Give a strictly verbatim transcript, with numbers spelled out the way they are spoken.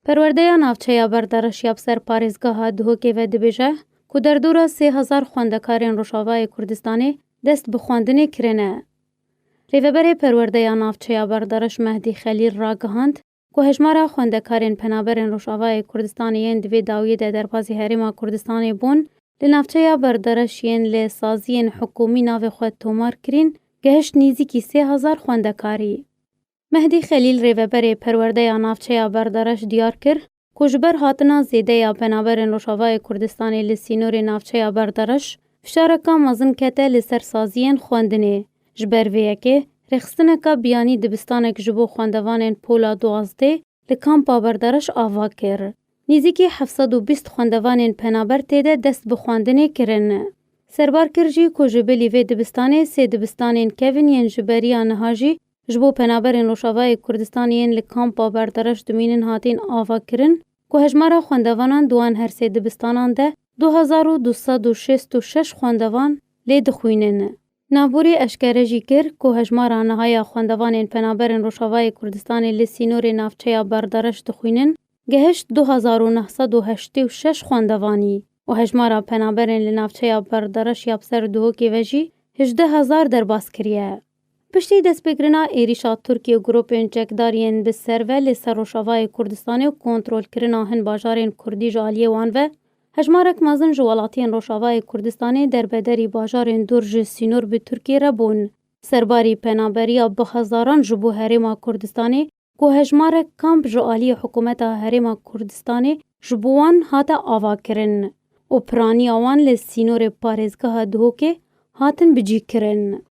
Perwerdeya navçeya Berdereş ya bi ser parêzgeha Duhokê ve dibêje ku derdora sê hezar xwendekarên Rojavayê Kurdistanê dest bi xwendinê kirine. Rêveberê Perwerdeya Navçeya Berdereş Mehdî Xelîl ragihand ku hejmara xwendekarên penaberên Rojavayê Kurdistanê yên di vê dawiyê de derbazî Herêma Kurdistanê bûn, li navçeya Berdereş yên li saziyên hikûmî navê xwe tomar kirîn, gehişt nîzîkî sê hezar xwendekarî. Mehdî Xelîl, rêveberê Perwerdeya Navçeya Berdereş, diyar kir ku ji ber hatina zêde ya penaberên Rojavayê Kurdistanê li sînorê navçeya Berdereş, fişareka mezin kete li ser saziyên xwendinê. Ji ber vê yekê, rêxistineka biyanî dibistanek ji bo xwendevanên pola duwazdeh li kampa Berdereş ava kir. Nîzîkî heft sed û bîst xwendevanên penaber tê de dest bi xwendinê kirin. Serbar kir jî ku ji bilî vê dibistanê sê dibistanên kevin yên ji beriya niha jî ji bo penaberên Rojavayê Kurdistanê yên li kampa Berdereş dimînin hatîn avakirin ku hejmara xwendevanan di wan her sê dibistanan de du hezar û du sed û şêst û şeş xwendevan lê dixwînin. Navborî eşkere jî kir ku hejmara niha ya xwendevanên penaberên Rojavayê Kurdistanê li sînorê navçeya Berdereş dixwînin gehişt du hezar û neh sed û heştê û şeş xwendevanî û hejmara penaberên li navçeya Berdereş ya bi ser Duhokê ve jî hejdeh hezar derbas kiriye. Piştî destpêkirina êrîşa Tirkiyê û grûpên çekdar yên bi ser ve li ser Rojavayê Kurdistanê û kontrolkirina hin bajarên kurdî ji aliyê wan ve, hejmarek mezin ji welatiyên Rojavayê Kurdistanê derbederî bajarên dûr ji sînor bi Tirkiyê re bûn. Serbarî penaberiya bi hezaran ji bo Herêma Kurdistanê ku hejmarek kamp ji aliyê hikûmeta Herêma Kurdistanê ji bo wan hate avakirin û piraniya wan li sînorê parêzgeha Duhokê hatin bicîkirin.